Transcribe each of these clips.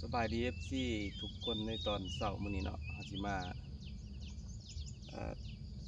ສະບາຍດີ ເອັຟຊີ ທຸກຄົນໃນຕອນເຊົ້າມື້ນີ້ເນາະ ເຮົາຊິມາ ເອີ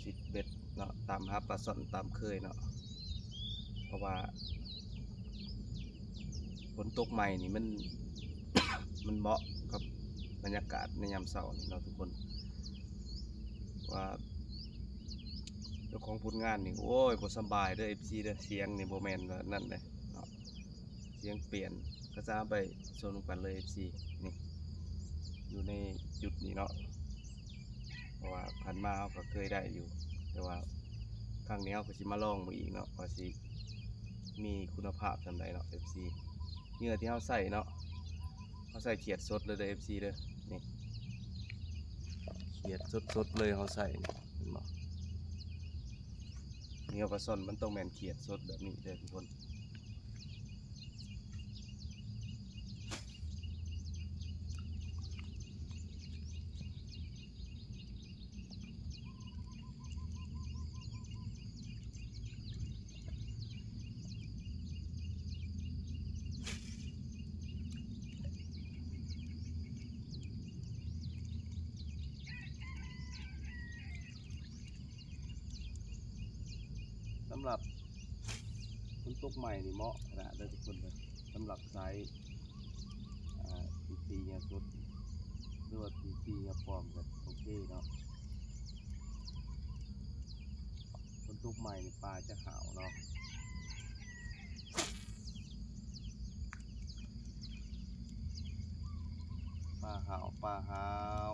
ຊິດເບັດເນາະ ຕາມຫາປາຊ່ອນຕາມເຄີຍເນາະ ເພາະວ່າຝົນຕົກໃໝ່ນີ້ມັນ ມັນເໝາະກັບບັນຍາກາດໃນຍາມເຊົ້ານີ້ເນາະທຸກຄົນ ວ່າເຈົ້າຂອງຜົນງານນີ້ ໂອ້ຍ ບໍ່ສະບາຍເດີ ເອັຟຊີ ເດີ ສຽງນີ້ບໍ່ແມ່ນວ່ານັ້ນເດ້ເນາະ. ສຽງປ່ຽນ ກະຈະເອົາໄປຊົມນຳກັນເລີຍ ເອັຟຊີ ນີ້ ຢູ່ໃນຈຸດນີ້ເນາະ ເພາະວ່າຜ່ານມາເຮົາກະເຄີຍໄດ້ຢູ່ ແຕ່ວ່າຄັ້ງນີ້ເຮົາກະຊິມາລອງເບິ່ງອີກເນາະ ວ່າຊິມີຄຸນນະພາບສ່ຳໃດເນາະ ເອັຟຊີ ເຫຍື່ອທີ່ເຮົາໃຊ້ເນາະ ເຮົາໃຊ້ຂຽດສົດເລີຍເດີ ເອັຟຊີ ເດີ ນີ້ ຂຽດສົດໆເລີຍເຮົາໃຊ້ນີ້ ເຫັນບໍ່? ເຫຍື່ອປາຊ່ອນມັນຕ້ອງແມ່ນຂຽດສົດແບບນີ້ເດີທຸກຄົນ. ສຳລັບຝົນຕົກໃໝ່ນີ້ເໝາະຂະໜາດເດີທຸກຄົນເດີ ສຳລັບສາຍ ອ່າ ຕີເຫຍື່ອສົດ ຫຼືວ່າຕີເຫຍື່ອປອມກະໂອເຄເນາະ. ຝົນຕົກໃໝ່ນີ້ປາຈະຫາວເນາະ ປາຫາວ ປາຫາວ.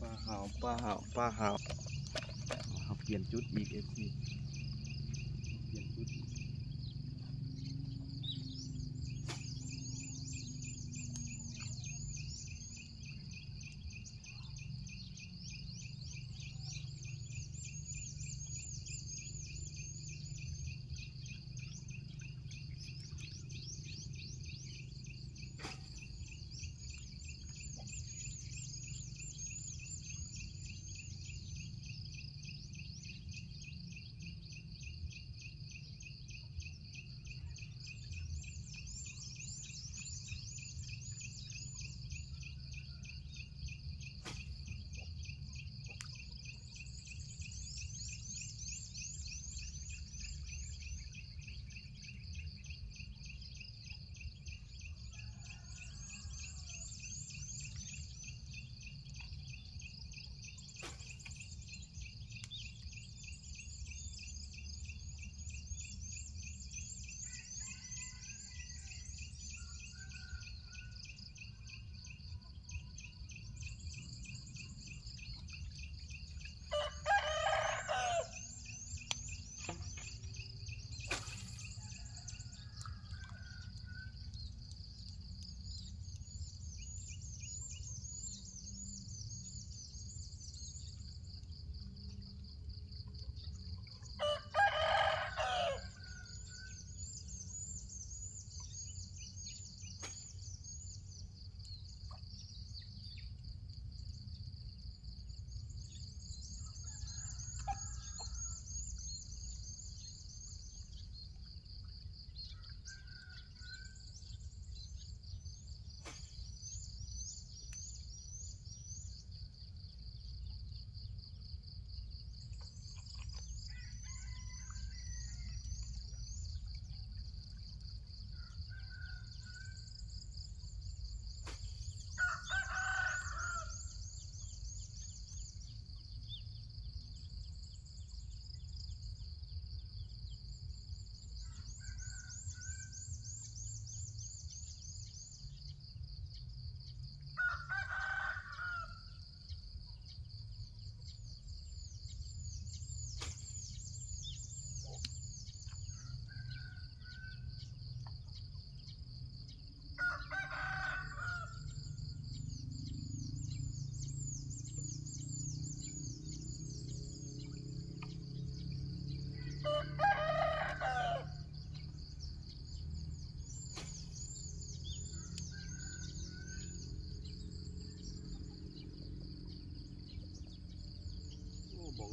ປາຫາວ ປາຫາວ ປາຫາວ. ເຮົາປ່ຽນຈຸດອີກ ເອັຟຊີ ປ່ຽນຈຸດອີກ.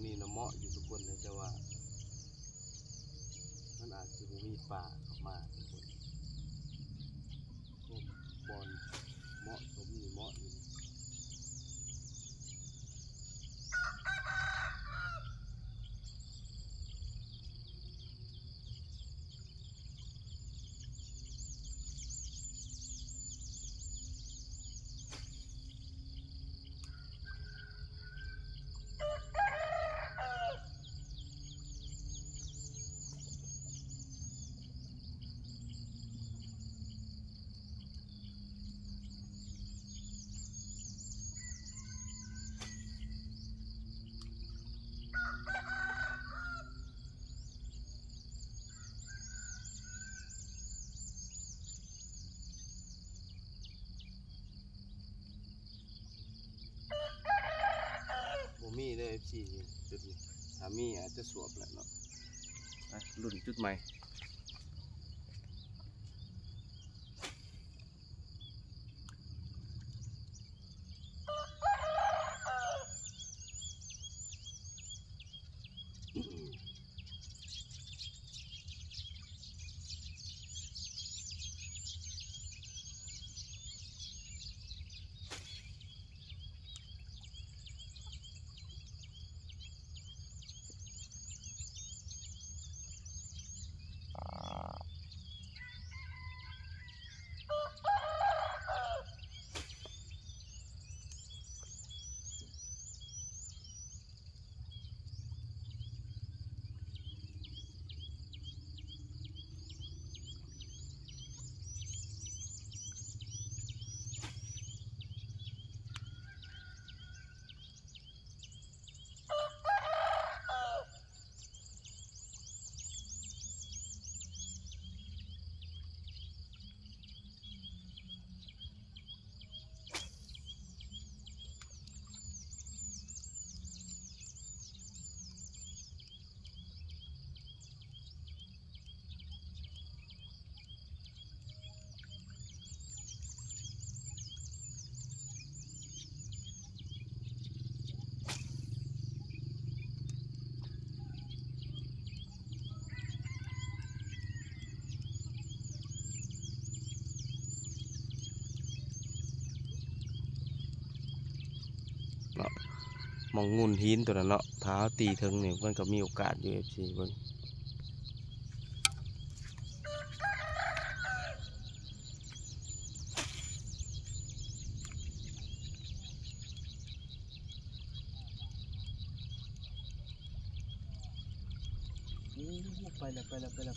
ນີ້ນະເໝາະຢູ່ທຸກຄົນເດີ ແຕ່ວ່າມັນອາດຊິບໍ່ມີປາເຂົ້າມາທຸກຄົນ. ຄວາມບ່ອນເໝາະສົມນີ້ເໝາະຢູ່. ບໍ່ມີເດີ ເອັຟຊີ ຈຸດນີ້ ຖ້າມີອາດຈະສວບແຫຼະເນາະ. ອ່ະ ລຸ້ນຈຸດໃໝ່. ເນາະ ໝ່ອງງຸ່ນຫີນຕົວນັ້ນເນາະ ຖ້າເຮົາຕີເຖິງນີ້ ມັນກໍມີໂອກາດຢູ່ ເອັຟຊີ ເບິ່ງ. ໂອ້ ໄປແລ້ວ ໄປແລ້ວ ໄປແລ້ວ.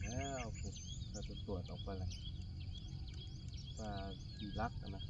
ແລ້ວ ເຂົາໄປກວດອອກໄປແລ້ວ ປາທີ່ລັກຫັ້ນນະ.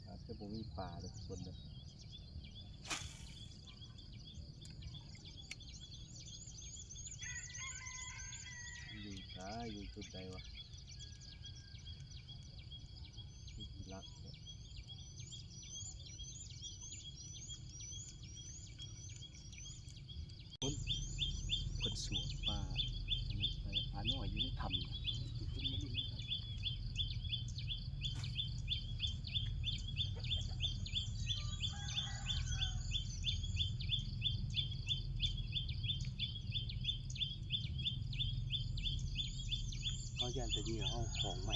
ອາດຈະບໍ່ມີປາເດີທຸກຄົນເດີ. ຢູ່ໃສ ຢູ່ຈຸດໃດວະ? ຄືຊິລັກແທ້. ເພິ່ນ ເພິ່ນສວນປາ ປານ້ອຍຢູ່ໃນຖ້ຳນະ. ຢ້ານແຕ່ເມຍເຮົາຂອງໃໝ່